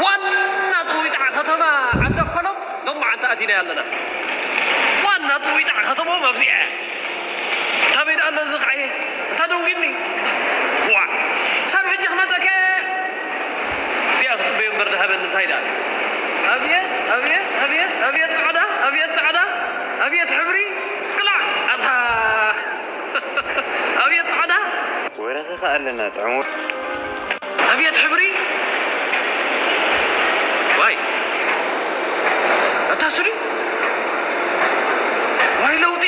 ዋና ጥዊጣዕ ከተማ ዓዲ ኣኮሎም ሎማዓንቲ ኣቲና ኣለና። ዋና ጥዊጣዕ ከተሞም ኣብዚኣ እያ። እንታይ በይዳ ኣሎ እዚ ኸዓ? እንታይ ደንጒኒ? ዋ! ሳብ ሕጂ ክመጸከ እዚኣ ክጽበዮ እምበር ድሃበኒ እንታይ ደኣ? ኣብየት፣ ኣብየት፣ ኣብየት፣ ኣብየት ጻዕዳ፣ ኣብየት ጻዕዳ፣ ኣብየት ሕብሪ፣ ቅላዕ! ኣታ ኣብየት ጻዕዳ! ወረኸ ከኣ ኣለና ጥዑም። ኣብየት ሕብሪ! ዋይ! ኣታ ሱሪ! ዋይ ለውጢ!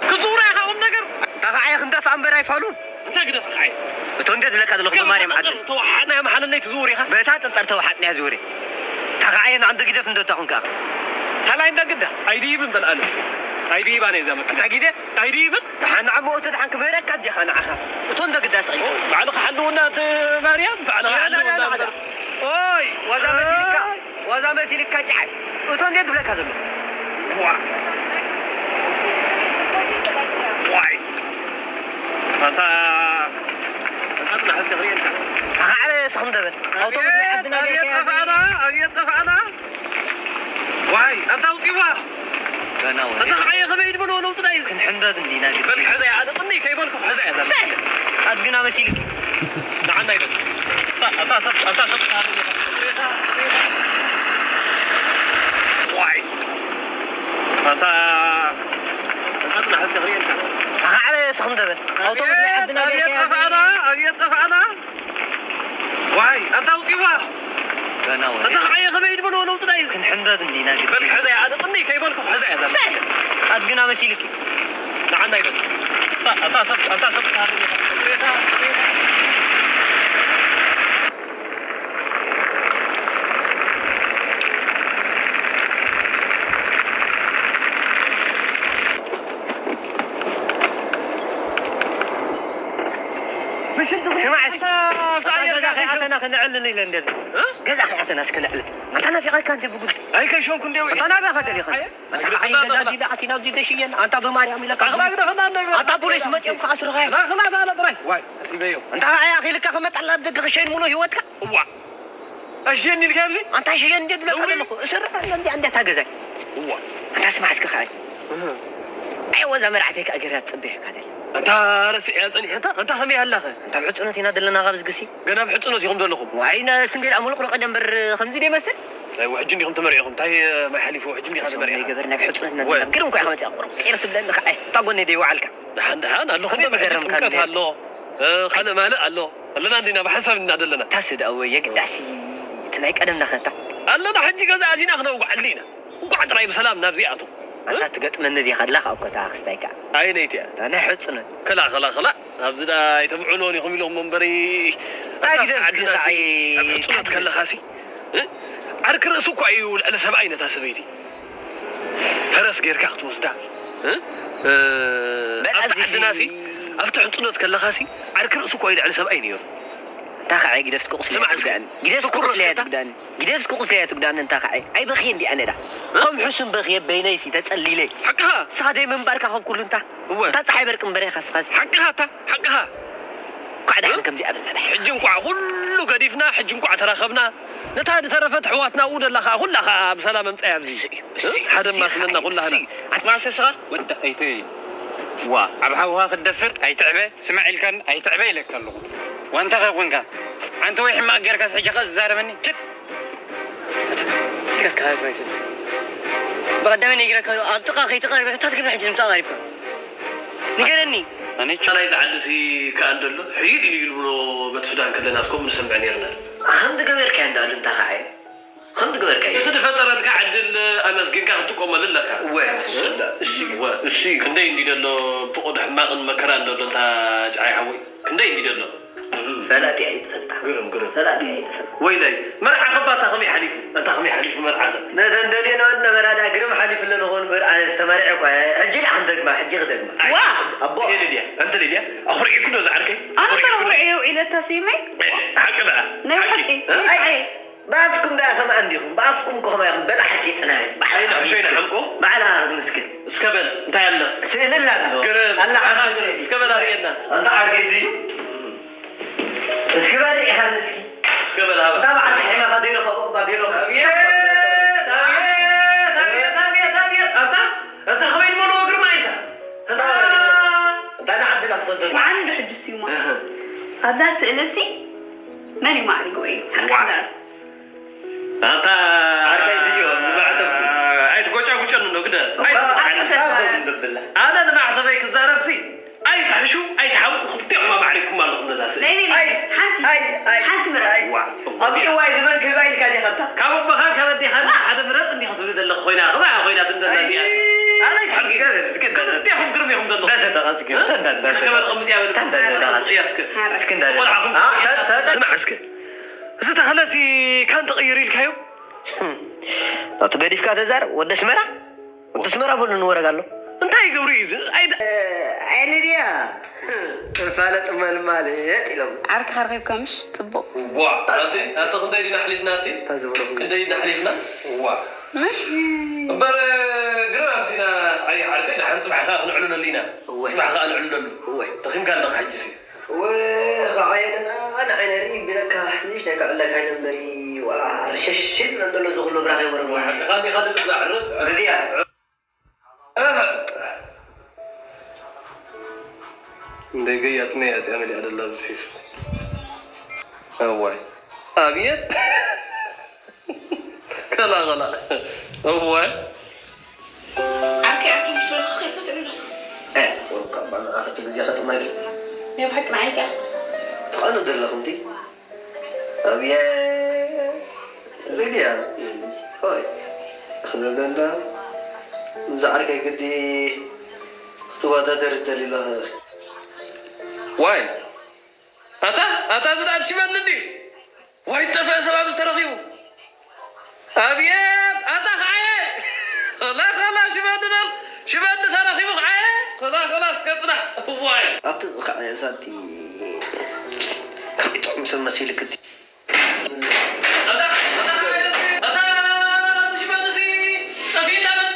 ክዝውራ ኢኻ ቁም ነገር። እንታይ ከዓ ክንደፍኣ እምበር ኣይፋሉን። እንታይ ግደፍ ከዓ? እቶ እንዴት ዝብለካ ዘለኹ ብማርያም ዓዲ። ተወሓጥና እያ መሓለለይ ትዝውር ኢኻ። በታ ጸጸር ተወሓጥና እያ ዝውር። እንታይ ከዓ ንዓንተ ግደፍ እንዶ እታ ኹንካ። ካልኣይ እንዳ ግዳ። ኣይድይብን በል ኣነስ። ኣይድይባን እየ እዛ መኪና። እንታይ ግደፍ? ኣይድይብን። ደሓን ንዓሞ እቶ ደሓን ክምህረካ እንዲኻ ንዓኻ። እቶ እንዶ ግዳ ስቕ ኢልካ። ባዕልኻ ሓልውና እቲ ማርያም፣ ባዕልኻ ሓልውና እምበር። ኦይ፣ ዋዛ መሲልካ። ዋዛ መሲልካ ጫዓይ። እቶ እንዴት ዝብለካ ዘለኹ። ዋ። ዋይ። ኣንታ፣ ኣንታ ጽናሕ እስከ ክርእየልካ። ተኻዕበ እስኹም ደበል። ኣውቶቡስ ናይ ዓድና ኣብየት ጠፋእና፣ ኣብየት ጠፋእና። ዋይ፣ ኣንታ ኣውጺዋ። ገና ወዲያ። ኣንታ ኸዓየ ከመይ ድበሎ ለውጥና እዩ። ክንሕንበብ እንዲና ግዲ። በል ሕዘያ፣ ኣነ ቅኒ ከይበልኩ ሕዘያ ዘላ። ሰይ! ኣድግና መሲልኪ። ንዓና ይበል። ኣታ፣ ኣታ ሰብ፣ ኣታ ሰብ። ዋይ። ኣንታ፣ ኣንታ ጽናሕ እስከ ክርእየልካ። ተኻዕበ እስኹም ደበል። ኣውቶቡስ ናይ ዓድና ኣብየት ጠፋእና፣ ኣብየት ጠፋእና። ዋይ፣ ኣንታ ኣውጺዋ። ገና ወዲያ። ኣንታ ኸዓየ ከመይ ድበሎ ለውጥና እዩ። ክንሕንበብ እንዲና ግዲ። በል ሕዘያ፣ ኣነ ቅኒ ከይበልኩ ሕዘያ ዘላ። ሰይ! ኣድግና መሲልኪ። ንዓና ይበል። ኣታ፣ ኣታ ሰብ፣ ኣታ ሰብ። ስማዕ እስኪ። ኣፍታ ኣፍታ ኣየር ገዛ ጋር ከይኣተና ክንዕልል ኢለ እንደዚ። እ? ገዛ ከይኣተና እስኪ ንዕልል። ኣንታ ናፊቐካ እንደ ብጉድ። ኣይከሸንኩ እንደ ወይ። ኣንታ ናበይ ኸ ደሊኻ? ኣየ? ኣንታ ኣይ፣ ሓይ ገዛ ገዛ ዲዳ ኣቲ ናብዚ ደሽየን። ኣንታ ብማርያም ኢለካ። ኣኽላ ግደፈና እንደ ኣንታ ፖሊስ መጺኦም ከኣ ስሩኻ። ኣኽላ ኣለ ጥራይ። ዋይ፣ ኣስሊበዮ። ኣንታ ኣያ ኣኺልካ ከመጣላ ኣብ ደገ ክሸይን ሙሉ ህይወትካ። እዋ። ኣሽየን ኢልካ ኣብዚ? ኣንታ ሽየን እንዴት ብለካ ዘለኹ? እስር እንዴ እንዴ ታገዛይ። እዋ። ኣንታ ስማዕ እስከ ከኣ። እህ። ኣይ ወዛ መርዓተይ ከኣ ገይራ ትጽበየካ ደላ። ኣንታ ረሲዐያ ጸኒሐ ኣንታ፣ ኣንታ ከመይ ኣላኸ? ኣንታ ኣብ ሕጽኖት ኢና ዘለና ካብ ዝግሲ። ገና ኣብ ሕጽኖት ኢኹም ዘለኹም? ዋይ፣ ነ-፣ ስንዴት ኣሙልቕ ንቐደም በር ከምዚ ዶ ይመስል? ናይ ውሕጂ እንዲኹም ተመሪዕኹም? እንታይ ማይ ሓሊፉ ውሕጂ እንዲኻ ተመሪዕኻ? ገበር ናብ ሕጽኖት ኢና ወ- ዘለና። ግርም እኮ ኢኻ መጺኣ ቁሩብ ቅይር ትብለኒ ከኣ። እታ ጎነይ ዶ ይወዓልካ? ደሓን ደሓን ኣለኹ። ከመይ እንደ መገረምካ መድረምካ እንደ ኣሎ፣ እ፣ ካልእ ማልእ ኣሎ። ኣለና እንዲና ብሓንሳብ እና ዘለና። ታስእ ደኣ ወይ የግዳሲ እቲ ናይ ቀደምና ኸንታ። ኣለና ሕጂ ገዛ ኣዚና ክነውግዓሉ ኢና። እንቋዕ ጥራይ ብሰላም ናብዚ ኣቱ። ኣታ ትገጥመኒ ዲኻ ኣላ ካብ ኮታ ክስታይ ከኣ። ኣየነይቲ እያ? እታ ናይ ሕጽኖት። ክላ፣ ክላ፣ ክላ። ኣብዚ ደኣ ኣይተብዕሎን ኢኹም ኢሎም እምበሪ። ኣታ ግደፍ እስኪ ዓድና ከዓይ ሲ፣ ኣብ ሕጽኖት ከለኻ ሲ፣ እ? ዓርኪ ርእሲ እኳ እዩ ልዕሊ ሰብኣይ ነታ ሰበይቲ። ፈረስ ጌርካ ክትወስዳ፣ እ? እ፣ በል ኣብቲ ኣብዚ ዓድና ሲ፣ ሲ- ኣብቲ ሕጽኖት ከለኻ ሲ፣ ዓርኪ ርእሲ እኳ እዩ ልዕሊ ሰብኣይ ነይሩ። እንታይ ከዓ ግደፍስኪ ቁስለይ ስማዕ እስኪ፣ ኣይትጉዳእኒ። ግደፍስኪ ትኩር ቁስለይ እስከ ኣይትጉዳእኒ። ግደፍስኪ ቁስለይ ኣይትጉዳእኒ። እንታይ ከዓ ኣይበኽየን ዲኣ ነዳ። እ? ከም ሕሱም በኽየ በይነይ ሲ ተጸሊለ። ሓቅኻ። ንስኻ ደይ ምንባርካ ከም ኩሉ እንታ። እወ። እንታ ፀሓይ በርቂ እምበር ኢኻ ስኻ ሲ። ሓቅኻ እታ፣ ሓቅኻ። እንኳዕ ደሓን እ? ከምዚ ኣበልና ደሓን። ሕጂ እንኳዕ ኩሉ ገዲፍና፣ ሕጂ እንኳዕ ተራኸብና። ነታ ዝተረፈት ኣሕዋትና ኣብኡ ደላ ከዓ ኩላ ከዓ ብሰላም ኣምፀያ ኣብዚ። እሱ እዩ፣ እሱ እዩ፣ ሓደ እሱ እዩ፣ ማስለና እሱ ኩላህና። እዩ። ኣድማስ እስኻ ወዲ ኣይተ ዋ፣ ኣብ ሓውኻ ክትደፍር ኣይትዕበ። ስማዕ ኢልካን ኣይትዕበ ኢለካ ኣለኹ። ዋንታ ከ ኮንካ? ሓንቲ ወይ ሕማቕ ጌርካስ ሕጂ ከ ዝዛረበኒ? ችት! ኢልካስ ከ ሃይፋይ ትብል? ብቐዳመይ ነጊረካ ዶ? ኣብ ጥቓ ከይትቐርብ፣ እንታይ ትገብር ሕጂ ንምሳእ ቀሪብካ? ንገረኒ። ኣነ ቻ-፣ ናይዚ ዓዲ ሲ ከኣ እንተሎ፣ ሕይል ኢሉ ይልብሎ በቲ ሱዳን ከለና እስከ ንሰምዕ ነይርና። ከምዚ ገበርካዮ እንዳሉ እንታይ ከዓየ? ከምዚ ገበርካዮ? እቲ ዝፈጠረልካ ዕድል ኣመስጊንካ ክትጥቀመሉ ኣለካ። እወ፣ እሱ እንዳ-፣ እሱ እዩ። እወ። እሱ እዩ። ክንደይ እንዲ ዘሎ ብቑድ ሕማቕን መከራን ዘሎ እንታ ጫዓይ ሓወይ። ክንደይ እንዲ ዘሎ። ፈላጢ ኣይትፈልጣ። ግርም፣ ግርም። ፈላጢ ኣይትፈልጣ። ወይለይ፣ መርዓኸ እባ እንታይ ከመይ ሓሊፉ? እንታይ ከመይ ሓሊፉ መርዓኸ? ነተን ደልየንኦ ዝነበራ ደኣ ግርም ሓሊፉለን ይኸውን እምበር፣ ኣነስ ተመሪዐ እኳ እየ። ሕጂ ደኣ ክንደግማ፣ ሕጂ ክደግማ። ኣይ፣ ዋ! ኣቦ። እየ ሊድያ፣ ኣንቲ ሊድያ፣ ኣኹሪዕኩ ዶ ዝዓርከይ? ኣነ ኣኹሪዕኩ ዶ? ተረኺበ እየ ውዒለ እታ ስዩመይ። ሓቂ ደኣ፣ ናይ ሓቂ። ሓቂ፣ እ? ናይ ኣይ፣ ብኣፍኩም ደኣ ከምኣ እንዲኹም፣ ብኣፍኩም እኮ ከምኣ ኢኹም፣ በላዕቲ ጽናሕስ፣ ባዕላ ኣይንሕሾ፣ ኣይንሓምቆ። ባዕላ ክትምስክር። እስከ በል፣ እንታይ ኣሎ? ስእሊ ኣላ እንዶ። ግርም። ኣላ ሓንቲ ስእሊ። እስከ በል ኣርእየና። ኣንታ ዓርከይ እዚ እዩ። እስኪ በል ኢኻ እስኪ። እስከ በል ሃባ። እንታ በዓል ሕማኻ ዶ ይረኸቦ፣ እባ ቢሮ። ኣቤት፣ ኣቤት፣ ኣቤት፣ ኣቤት፣ ኣቤት። ኣንታ፣ ኣንታ ከመይ ዝበልዎ ግርማ ኢንታ? ኣንታ፣ ኣንታ ንዓድና ክሰደዱ። ወዓኒ ዶ ሕጂ ስዩማ? እህ። ኣብዛ ስእሊ እሲ መን እዩ ማዕሪግዎ እዩ? ሓቂ ዋ። ክዛረብ። ኣንታ ዓርከይ ዝዮ፣ ንማዕተብ። ኣይትጎጫጉጨኒ እንዶ ግደ። እባ፣ ኣይትጎጫጉጨኒ። እባ፣ እባ፣ እባ፣ እባ። ኣነ ንማዕተበይ ክዛረብሲ ኣይትሕሹ፣ ኣይትሓምቁ፣ ክልቲኦም ኣማዕሪግኩም ኣለኹም ነዛ ስእሊ። ነይ፣ ነይ፣ ነይ። ኣይ፣ ሓንቲ፣ ኣይ፣ ኣይ፣ ሓንቲ ምረጽ። ኣይ። ዋ። ኣብዚ እዋይ ንመን ክህባ ኢልካ ዲኻ ኣንታ? ካብ ኣቦኻን ካብ ኣዴኻን ሓደ ምረጽ እንዲኻ ትብሊ ዘለኹ ኮይና፣ ከማያ ኮይና ትንደላ ኣይ። እዚኣስ። ኣነ ኣይትሕሹ። እስከ፣ እስከ፣ ክልቲኹም ግርም ኢኹም ዘለኹም። እንዳሰተኻ እስከ፣ እ? ተንዳ፣ እንዳሰተኻ። እስከ በል ቅምጥ እያ በል። ተንዳ፣ እንዳሰተኻ እስከ። እስከ፣ እስከ። እስከ፣ እንዳሰተኻ። ቆልዓኹም አ፣ ተ-፣ ተ-፣ ስማዕ እስከ። እዚ ተኽለሲ ካን ትቕይር ኢልካዮ? ናቱ ገዲፍካ ተዛረብ፣ ወዲ ኣስመራ? ወዲ ኣስመራ በሉ ንወረግ ኣሎ። እንታይ ይገብሩ እዩ እዚ? ኣይ፣ ደ-፣ እ፣ ኣይ ሊድያ፣ ፋለጥ መልማል ኢሎም። ዓርክኻ ረኺብካ ምሽ? ጽቡቕ። ዋ፣ ኣቲ፣ ኣቲ ክንደይ ዲና ኣሕሊፍና ኣቲ? እንታይ ዝብለኹም? ክንደይ ዲና ኣሕሊፍና? ዋ። ምሽ? እምበር፣ ግርም ኣምሲና፣ ኣይ፣ ዓርከይ፣ ደሓን ጽባሕ ከኣ ክንዕልለሉ ኢና። እወ። ጽባሕ ከኣ ንዕልለሉ። እወ። ደኺምካ ኣለኻ ሕጂሲ። ወይ፣ ኸዓ የደና፣ ንዓይ ነርኢ ቢለካ፣ ንእሽተይ ከዕለካ ኢለ እምበሪ፣ ዋላ ርሸሽ ኢሉ ዘሎ እዚ ኩሉ ብራኸ ይወርድ። ወይ፣ ዓድኻ እንዲኻ ድምፅ ዘዕርፍ። እዚኣ። እንደይ ገያት መያት እያ መሊኣ ደላ ብፊፍ። እዋይ። ኣብየት። ከላ፣ ከላ። እወ። ዓርከይ፣ ዓርከይ፣ ምስ በልኩ ከይፈትዑ ዶ? እ፣ ወርቃ፣ እባ ንዓኺ እቲ ግዜ ከጥማኪ። ናይ ብሓቂ ንዓይ ከኣ? ትቐኑ ዘለኹም ድዩ? ኣብየ፣ ሪድያ። እም። ሆይ፣ እኽለ ደላ። ምስ ዓርከይ ግዲ ክትወዳደር እደሊ ኣለኹ። ዋይ፣ ኣታ፣ ኣታ፣ እዚ ደኣ ትሽመኒ እንድዩ። ዋይ፣ ጠፍአ ሰብ ኣብዚ ተረኺቡ። ኣብየት፣ ኣታ ኸዓየ። ኸላ፣ ኸላ፣ ሽመኒ ደል-፣ ሽመኒ ተረኺቡ ኸዓየ። ኸላ፣ ኸላ፣ እስከ ጽናሕ። ዋይ። ኣቲ ኸዓየ ሳንቲ። ከመይ ጥዑም ሰብ መሲልክ እቲ። ኣታ፣ ኣታ፣ ኸዓየ፣ ኣታ፣ ሽመኒ ሲ፣ ጠፊእና በል።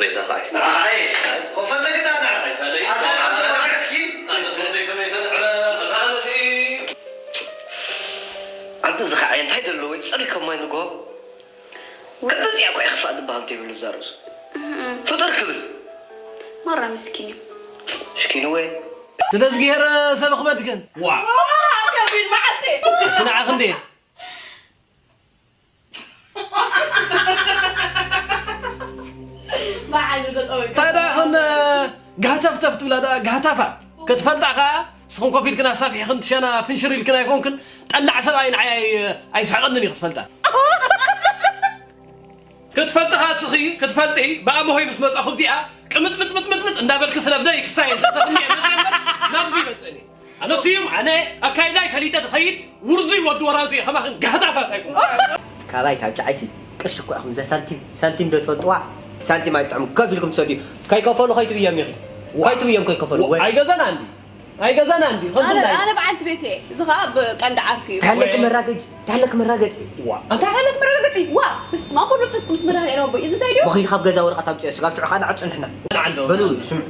ሬሳኻ እዩ። ንዓኻ እየ። ኮፈለግና ንዓ። ኣይፋለይ። ኣታ፣ ኣታ፣ ኣታ፣ ኣታ፣ ኣታ፣ ኣታ፣ ኣነ ሶተይ ከመይ ተንዕረ፣ ኣታ፣ ኣነሲ። ኣንቲ እዚ ኸዓ እንታይ ዘለዎ እዩ? ጽሩይ ከም ማይ ንግሆ። ክንዲ እዚኣ እኮ ይኽፋእ ዝበሃል እንተይብሉ እዛ ርእሱ። እም። ፍጡር ክብል። ማራ ምስኪን እዩ። ምስኪን ወይ? ስለዝግሄር ሰብ ኣኽበድክን። ዋ። ዋ፣ ከቢድ መዓልቲ። እቲ ንዓኽ እንዴ? እንታይ ደኣ ኸን ጋህተፍተፍ ትብላ ደኣ ጋህታፋ? ክትፈልጣ ኸኣ ንስኽን ኮፍ ኢልክን ኣሳፊሕኽን ትሸና ፍንሽር ኢልክን ኣይኮንክን፣ ጠላዕ ሰብኣይ ንዓይ ኣይ-፣ ኣይስሕቐንን እዩ ክትፈልጣ። ክትፈልጢ ኸኣ ንስኺ ክትፈልጢ ብኣምሆይ ምስ መጻኹ እዚኣ ቅምጽምጽምጽምጽ እንዳበልኪ ስለ ብደይ ክሳየ ዘተኽኒ እየ መጺአ እምበር ናብዚ ይመጽእን እየ። ኣነ ስዩም፣ ኣነ ኣካይዳይ ፈሊጠ ዝኸይድ ውርዙይ ወዲ ወራዙ እየ፣ ከማኽን ጋህዳፋት ኣይኮንኩን። ካባይ ካብ ጨዓይሲ ቅርሺ እኮ ኢኹም፣ እዛ ሳንቲም፣ ሳንቲም ዶ ትፈልጥዋ? ሳንቲም ኣይትጥዕሙ፣ ከፍ ኢልኩም ትሰድዩ። ከይከፈሉ ከይትብዮም ኢኺ። ከይትብዮም ከይከፈሉ። ወ-፣ ወይ። ኣይገዛና እንዲ፣ ኣይገዛና እንዲ፣ ከምዚ ኣነ፣ እንታይ? ኣነ በዓልቲ ቤት እየ፣ እዚ ኸኣ ብቀንዲ ዓርኩ እዩ። ታለክ ወይ። መራገጭ፣ ታለክ መራገጭ። ዋ። እንታይ? ታለክ መራገጭ? ዋ፣ በስመ ኣብ ወወልድ ወመንፈስ ቅዱስ መድኃኔዓለም ኣቦይ፣ እዚ እንታይ ድዩ? ወኺድ ካብ ገዛ ወረቐት ኣምፅኦ፣ ስጋብ ሽዑ ኸኣ ንዓጽንሕና። ንዓንዶ። በሉ፣ ስምዑ።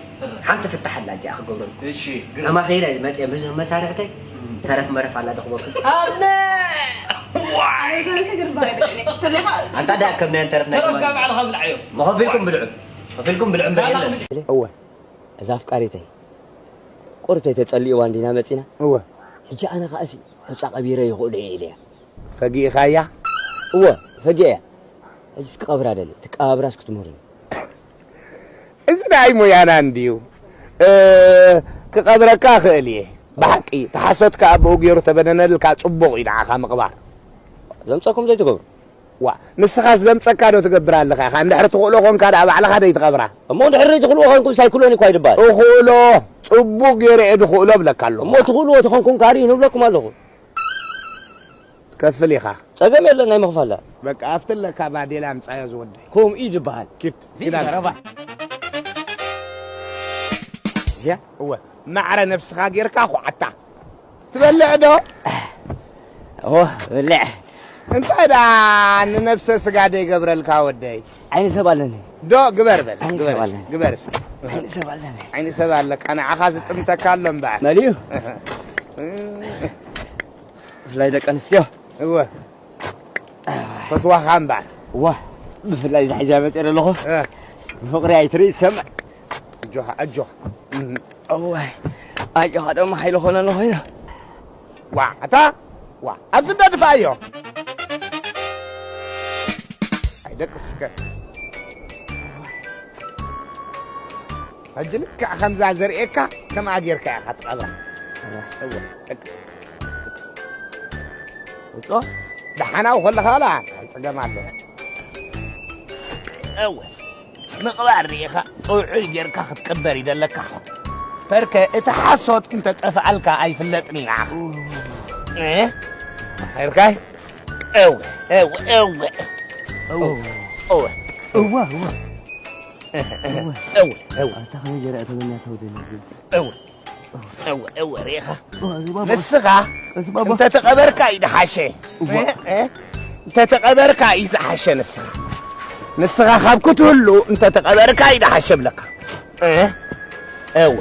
ሓንቲ ፍታሕ ኣላ እዚኣ ክገብረልኩም። እሺ፣ ግርም። ተማኺረ መፅየ ምስ መሳርሕተይ እም። ተረፍ መረፍ ኣላ ዶ ክበልኩም? ኣነ! ዋይ! ኣነ ዘረሰ ግርም ባይ ብልዕኒ። ተለኻ ኣንታ ዳ ከም ናይ ተረፍ ናይ ተረፍ ትማሊ። ካብ ባዕልኻ ብልዓዮ። መኸፊልኩም ብልዑ። ከፊልኩም ብልዑ እምበር ካላ የለን። እወ፣ እዛ ኣፍቃሪተይ ቁርተይ ተጸሊእዋ እንዲና መጺና። እወ። ሕጂ ኣነ ኸኣሲ ሕጻ ቀቢረ ይኽእሉ እየ ኢለያ። ፈጊእኻያ? እወ፣ ፈጊአ እያ። ሕጂ እስኪ ቀብራ ደሊ፣ እቲ ቀባብራስ ክትምህሩኒ። እዚ ናይ ሞያና እንድዩ። እ፣ ክቐብረካ እኽእል እየ። ብሓቂ፣ እቲ ሓሶት ከኣ ብኡ ገይሩ ተበነነልካ፣ ጽቡቕ እዩ ንዓኻ ምቕባር። ዘምጸኩም ዘይትገብሩ። ዋ፣ ንስኻስ ዘምጸካ ዶ ትገብር ኣለኻ ኢኻ? እንድሕሪ ትኽእሎ ኾንካ ደኣ ባዕልኻ ደይ ትቐብራ? እሞ እንድሕሪ ትኽእልዎ ኾንኩም ሳይክሎን እኳ ይድበሃል። እኽእሎ፣ ጽቡቕ ገይረ እየ ድኽእሎ እብለካ ኣለኹ። እሞ ትኽእልዎ ተኾንኩም ካሪ ንብለኩም ኣለኹ። ትከፍል ኢኻ። ጸገም የለን ናይ ምኽፋል። በቃ ኣብቲ ኣለካ ባዴላ ኣምጻዮ ዝወደይ። ከምኡ እዩ ዝበሃል። ኪድ፣ እዚ ኪድ ኣለ። ዘረባ። እዚኣ? እወ፣ ማዕረ ነብስኻ ጌርካ ኹዓታ። ትበልዕ ዶ? እወ፣ እበልዕ። እንታይ ደኣ ንነብሰ ስጋ ደይገብረልካ ወደይ? ዓይኒ ሰብ ኣለኒ። ዶ ግበር በል፣ ዓይኒ ግበር ሰብ እስኪ፣ ኣለኒ። ግበር እስኪ። ዓይኒ ሰብ ኣለኒ። ዓይኒ ሰብ ኣለካ፣ ንዓኻ ዝጥምተካ ኣሎ እምበኣር። መሊኡ? እህ። ብፍላይ ደቂ ኣንስትዮ። እወ። ፈትዋኻ እምበኣር። እዋ፣ ብፍላይ እዛ ሒዛ መፅእ ኣለኹ። እ። ብፍቕሪ ኣይትርኢ ትሰምዕ። ኣጆኻ፣ ኣጆኻ። እህ። እወ፣ ኣጆኻ ደሞ ሓይሊ ኾነ ኣሎ ኮይኑ። ዋ፣ ኣታ፣ ዋ፣ ኣብዚ እንዳ ድፋኣዮ። ኣይደቅስከ። ሕጂ ልክዕ ከምዛ ዘርእየካ፣ ከምኣ ጌርካ ኢኻ ትቐብራ። እወ፣ ደቅስ። ውጾ? ደሓናው ከለኻ ላ፣ ጸገም ኣሎ። እወ፣ ምቕባር ርኢኻ፣ ጥዑይ ጌርካ ክትቅበር ይደለካ። ፐርከ፣ እቲ ሓሶት እንተጠፍኣልካ ኣይፍለጥን እዩ ንዓኻ። እ? ሄርካይ? እወ፣ እወ፣ እወ። እወ። እወ። እወ፣ እወ። እወ፣ እወ። ኣታ ከመይ ገይረ እተመንያ ተወደኒ? እወ። እወ፣ እወ፣ ርኢኻ? እወ፣ እዚ ባባ። ንስኻ እዚ ባባ። እንተ ተቐበርካ እዩ ዝሓሸ። እወ። እ? እ? እንተ ተቐበርካ እዩ ዝሓሸ ንስኻ። ንስኻ ካብ ክትህሉ እንተ ተቐበርካ እዩ ዝሓሸ ብለካ። እ? እወ።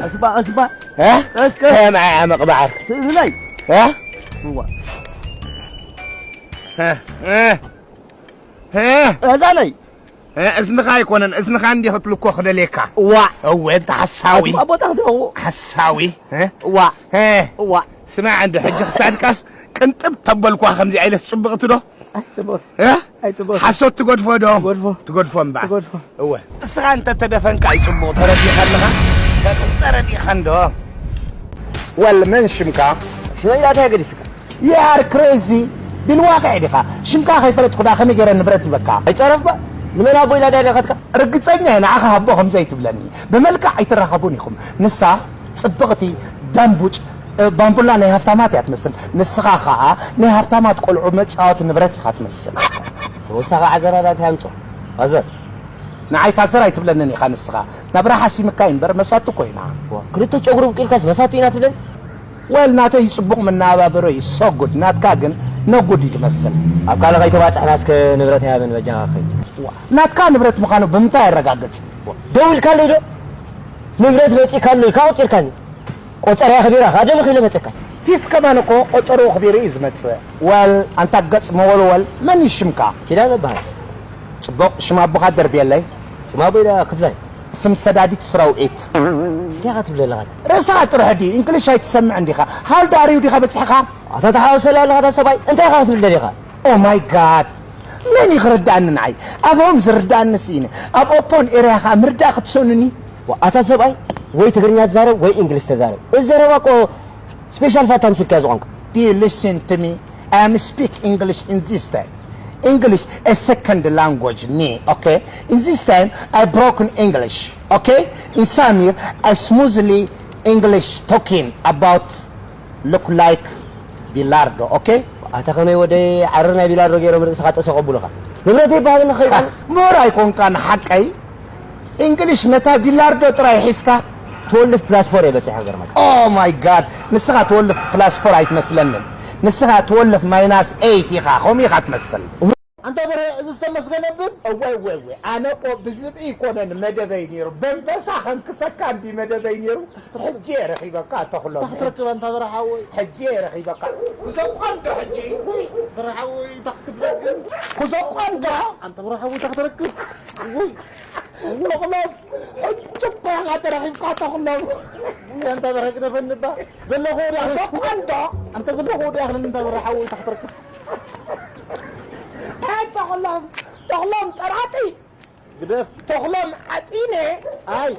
እስባ፣ እስባ። እ? እስከ። ከማይ ምቕባር። ስእልናይ። እ? እዋ። እ? እ? እ? እዛነይ። እ፣ እዝንኻ ኣይኮነን፣ እዝንኻ እንዲኺ ክትልኮ ክደልየካ። እዋ። እወ፣ እንተ ሓሳዊ። ኣቱም ኣቦታት ደው። ሓሳዊ፣ እ? እዋ። እ? እዋ። ስማዕ እንዶ፣ ሕጂ ክሳድካስ ቅንጥብ ተበልኳ ከምዚ ኣይለስ ጽብቕቲ ዶ? ኣይጽብቕቲ። እ? ኣይጽብቕቲ። ሓሶት ትገድፎ ዶ? ትገድፎ። ትገድፎ እምበኣር። ትገድፎ። እወ። እስኻ እንተ ተደፈንካ ኣይጽቡቕ ተረዲኻ ኣለኻ? ተረዲኻ እንዶ። ወል መን ሽምካ? ሽመይ ዳታ የገዲስካ? You are crazy። ቢልዋኺዕ ዲኻ? ሽምካ ከይፈለጥኩ ደኣ ከመይ ገይረ ንብረት ይበካ? ኣይጸረፍባ። ንመን ኣቦ ኢላ ድያ ለኸትካ? ርግጸኛ እየ ንዓኻ ሃቦ ከም ዘይትብለኒ። ብመልክዕ ኣይትራኸቡን ኢኹም። ንሳ ጽብቕቲ፣ ዳምቡጭ፣ እ፣ ባምቡላ ናይ ሃፍታማት እያ ትመስል። ንስኻ ኸኣ ናይ ሃብታማት ቆልዑ መጻወቲ ንብረት ኢኻ ትመስል። ተወሳኺ ዓዘራዳ እንታይ ኣምጽኦ? ኣዘር። ንዓይ ፋዘር ኣይትብለንን ኢኻ ንስኻ። ናብራ ሓሲምካ እዩ እምበር መሳቱ እኮ ኢና። ዋ፣ ክልተ ጨጉሪ ኣብቂልካስ መሳቱ ኢና ትብለኒ? ወል ናተይ ጽቡቕ መነባብሮ እዩ፣ so good። ናትካ ግን no good እዩ ትመስል። ኣብ ካልእ ከይተባጻሕና እስከ ንብረት ሃበኒ በጃኻ ከይድ። ዋ፣ ናትካ ንብረት ምዃኑ ብምንታይ የረጋግጽ? ደው ኢልካለይ ዶ? ንብረት መጺእካለይ፣ ካብ ቆጺርካኒ። ቆጸራ ኣኽቢራ፣ ካደም ኢለ መጸካ። ቲፍ ከማን እኮ ቆጸርኡ ኣኽቢሩ እዩ ዝመጽእ። ወል ኣንታ ገጽ መወልወል፣ መን እዩ ሽምካ? ኪዳነ እበሃል። ጽቡቕ፣ ሽም ኣቦኻ ደርብየለይ። ሽም ኣቦይ ደኣ ክፍላይ። ስም ሰዳዲት ስራውዒት። እንታይ ኢኻ ትብል ዘለኻ? ርእስኻ ጥራሕ ድዩ እንግሊሽ ኣይትሰምዕን ዲኻ? ሃልዳ ኣርዩ ዲኻ በጺሕኻ? ኣታ ተሓዋወሰላ ኣለኻ እታ ሰብኣይ። እንታይ ኢኻ ክትብል ደሊኻ? Oh my God! መን እዩ ክርድኣኒ ንዓይ? ኣብ ሆም ዝርድኣኒ ስኢነ። ኣብ ኦፖን ኤርያ ኸኣ ምርዳእ ክትሰኑኒ? ዋ፣ ኣታ ሰብኣይ ወይ ትግርኛ ትዛረብ ወይ እንግሊሽ ተዛረብ። እዚ ዘረባ እኮ ስፔሻል ፋታ ምስልካ እዩ ዝቋንቋ። Do you listen to me? I am speak English in this time. English a second language me, okay? In this time I broken English, okay? In Samir I smoothly English talking about look like ቢላርዶ፣ okay? ኣታ ከመይ ወደይ ዓሪ ናይ ቢላርዶ ገይሮም ርእስኻ ጠሰቆ ብሉኻ። ንብረተይ ይበሃለኒ ኸይዱ። ምሁር ኣይኮንካን ሓቀይ? እንግሊሽ ነታ ቢላርዶ ጥራይ ሒዝካ? ትወልፍ ፕላስ ፎር እየ በጺሐ ክገርመካ። Oh my God! ንስኻ ትወልፍ ፕላስ ፎር ኣይትመስለንን። ንስኻ ትወልፍ ማይናስ ኤይት ኢኻ፣ ከምኡ ኢኻ ትመስል። ኣንታ በርሀ፣ እዚ ዝተመስገነ ብል? እወ፣ እወ፣ እወ። ኣነ እኮ ብዝብኢ ይኮነን መደበይ ነይሩ። በንበሳ ከንክሰካ እንዲ መደበይ ነይሩ። ሕጂ እየ ረኺበካ፣ ተኽሎም። እንታይ ክትረክብ ኣንታ በርሀ ሓወይ? ሕጂ እየ ረኺበካ። ኩዘቋንዶ ሕጂ? ውይ፣ በርሀ ሓወይ፣ እንታይ ክትረክብ? ኩዘቋንዶ? ኣንታ በርሀ ሓወይ፣ እንታይ ክትረክብ? ውይ። ተኽሎም፣ ሕጂ እኮ ኢኻ ተረኺብካ፣ ተኽሎም። ውይ፣ ኣንታ በርሀ ግደፈኒ እባ። ዘለኹ ወዲያ። ኩዘቋንዶ? ኣንታ ዘለኹ ወዲያ፣ ኣኽለኒ፣ ኣንታ በርሀ ሓወይ፣ እንታይ ክትረክብ? ተኽሎም፣ ተኽሎም ጠራጢ፣ ግደፍ። ተኽሎም ዓፂነ። ኣይ፣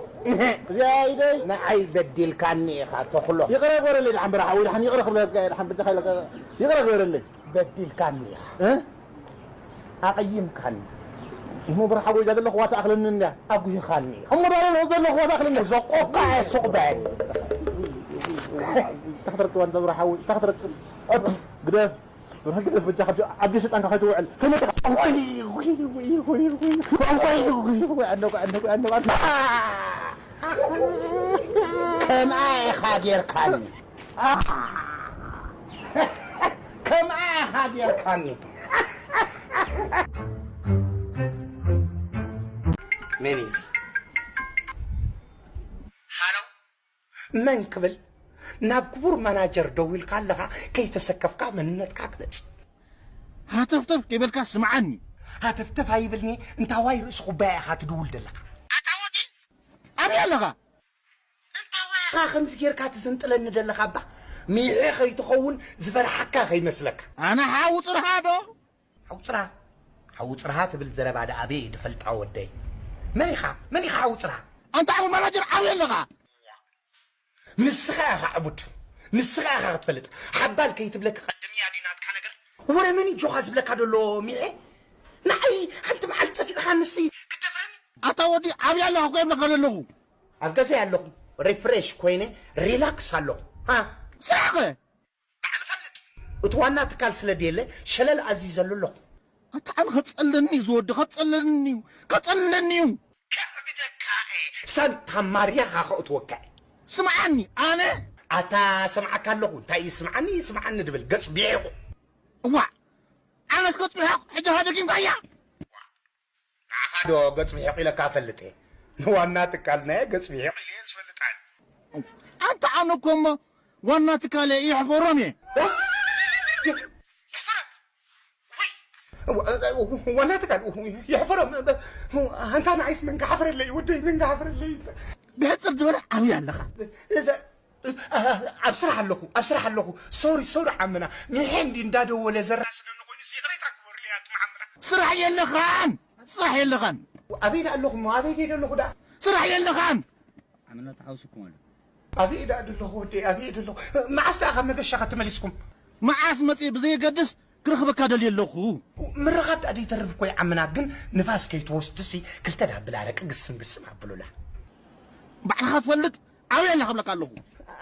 እዚኣ ኢደይ። ንዓይ በዲልካኒ ኢኻ ተኽሎ። ይቕረ ግበረለይ ደሓን በረኻ ወይ ደሓን ይቕረ ክብለካ እየ ደሓን በጃኻ ኢለካ ይቕረ ግበረለይ። በዲልካኒ ኢኻ። እ? ኣቐይምካኒ። እሞ በረኻ ወይ እዛ ዘለኹዋ ትኣኽለኒ እንድያ። ኣጉሂኻኒ ኢኻ። እሞ ዳለ ዘለኹዋ ትኣኽለኒ። ዘቆቃ እየ ሱቕ በል። እንታይ ክትረክብ ኣንተ በረኻ ወይ እንታይ ክትረክብ? ግደፍ። ብርሃን ግደፍ በጃኻ፣ ኣብ ሸጣንካ ከይትውዕል። ከመይ ወይ፣ ወይ፣ ወይ፣ ወይ፣ ወይ፣ ወይ፣ ወይ፣ ኣነቋ፣ ኣነቋ፣ ኣነቋ። ከምኣ ኢኻ ጌርካኒ። ከምኣ ኢኻ ጌርካኒ። መን እዩ እዚ? ሃሎ? መን ክብል? ናብ ክቡር ማናጀር ደዊልካ ኣለኻ፣ ከይተሰከፍካ መንነትካ ግለጽ። ሃተፍተፍ ከይበልካ ስምዓኒ። ሃተፍተፍ ኣይብልኒ፣ እንታዋይ ርእሲ ኩባያ ኢኻ ትድውል ደለኻ? ኣታ ወዲ፣ ኣበይ ኣለኻ? እንታዋይ ኢኻ ከምዚ ጌርካ ትዝንጥለኒ ደለኻ እባ? ሚሒ ከይትኸውን ዝፈርሓካ ከይመስለካ። ኣነ ሓው ጽርሃ ዶ? ሓው ጽርሃ፣ ሓው ጽርሃ ትብል ዘረባ ደኣ ኣበይ እየ ድፈልጣ ወደይ? መን ኢኻ? መን ኢኻ ሓው ጽርሃ? ኣንታ ዓቡ ማናጀር ዓብይ ኣለኻ። ንስኻ ኢኻ ዕቡድ፣ ንስኻ ኢኻ ክትፈልጥ። ሓባል ከይትብለካ ቀድምያ ድዩ ናትካ ነገር? ወረ መን እዩ ጆኻ ዝብለካ ደሎ ሚኤ? ንዓይ ሓንቲ መዓልቲ ጸፊዕኻ ንሲ ክትደፍረኒ? ኣታ ወዲ ዓብይ ኣለኻ እኮ ይብለካ ዘለኹ። ኣብ ገዛይ ኣለኹ፣ ሪፍሬሽ ኮይነ ሪላክስ ኣለኹ። ሃ? ስራሕ ከ? ባዕሉ ፈልጥ። እቲ ዋና ትካል ስለ ድየለ ሸለል ኣዚዘሉ ኣለኹ። ኣታ ኣነ ከጸለኒ እዩ ዝወዲ፣ ከጸለኒ እዩ፣ ከጸለኒ እዩ። ከዕብደካ እየ፣ ሳንታ ማርያ ኻኸእትወካ እየ። ስምዓኒ፣ ኣነ ኣታ ሰምዓካ ኣለኹ፣ እንታይ እዩ ስምዓኒ፣ ስምዓኒ ድብል፣ ገጽ ቢዒቑ። እዋእ፣ ኣነስ ገጽ ቢዒቑ፣ ሕጂ ሃደጊምካያ። ንዓኻ ዶ ገጽ ብሒቕ ኢለካ እፈልጥ እየ? ንዋና ትካልና እየ ገጽ ብሒቕ ኢለ እየ ዝፈልጥ ኣነ። ኣንታ ኣነ እኮ እሞ ዋና ትካለ ይሕፈሮም እየ። እ? ይሕፈሮም? ውይ፣ ዋና ትካል ይሕፈሮም። ኣንታ ንዓይስ መንጋ ሓፍረለይ ወደይ፣ መንጋ ሓፍረለይ። ብሕጽር ዝበለ ዓብይ ኣለኻ። ኣብ ስራሕ ኣለኹ፣ ኣብ ስራሕ ኣለኹ። ሶሪ፣ ሶሪ ዓምና። ሚሐ እንዲ እንዳደወለ ዘራስነኒ ኮይኑስ ይቕሬታ ግበሩለይ ኣቱም ዓምና። ስራሕ የለኻን፣ ስራሕ የለኻን። ኣበይ ደኣ ኣለኹ እሞ? ኣበይ ከይደ ኣለኹ ደኣ? ስራሕ የለኻን። ዓምና ተሓውስኩም ኣሎ። ኣበይ ደኣ ደለኹ ወደይ? ኣበይ ደለኹ? መዓስ ደኣ ካብ መገሻ ከተመሊስኩም? መዓስ መጺእ ብዘየገድስ ክረኽበካ ደልየ ኣለኹ። ምርኻብ ደኣ ደይተርፍ እኮ እዩ ዓምና፣ ግን ንፋስ ከይትወስድሲ ክልተ ደኣ ብላ ኣረቂ ግስም ግስም ኣብሉላ። ባዕልኻ ትፈልጥ ኣበይ ኣላ ክብለካ ኣለኹ።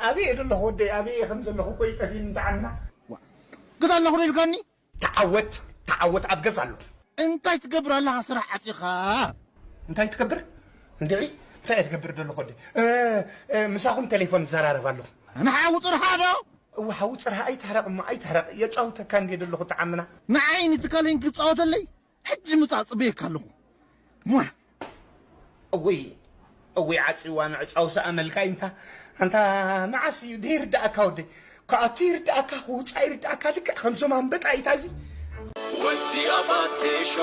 ኣበይ እየ ደለኹ ወደይ? ኣበይ እየ ከም ዘለኹ እኮ እዩ ጠፊእኒ እንተ ዓምና። ዋ፣ ገዛ ኣለኹ ዶ ኢልካኒ? ተዓወት፣ ተዓወት፣ ኣብ ገዛ ኣለኹ። እንታይ ትገብር ኣለኻ ስራሕ ዓጺኻ? እንታይ ትገብር? እንድዒ፣ እንታይ እየ ትገብር ደለኹ ወደይ? እ፣ እ፣ ምሳኹም ቴሌፎን እዘራረብ ኣለኹ። ንሓዊ ጥርሃ ዶ? እወ፣ ሓዊ ጽርሃ ኣይትሕረቕ እሞ፣ ኣይትሕረቕ። የጻውተካ እንድየ ደለኹ ተዓምና። ንዓይ ንትካለይን ክጻወተለይ? ሕጂ ምጻእ ጽበየካ ኣለኹ። ሟ! እወይ፣ እወይ፣ ዓጽዋ ምዕጻው ሰኣመልካ ኢንታ። ኣንታ መዓስ እዩ ደይርድኣካ ወደይ? ክኣቱ ይርድኣካ፣ ክውጻእ ይርድኣካ፣ ልክዕ ከምዞም ኣንበጣ ኢታ እዚ። ወዲ ኣባቴሾ።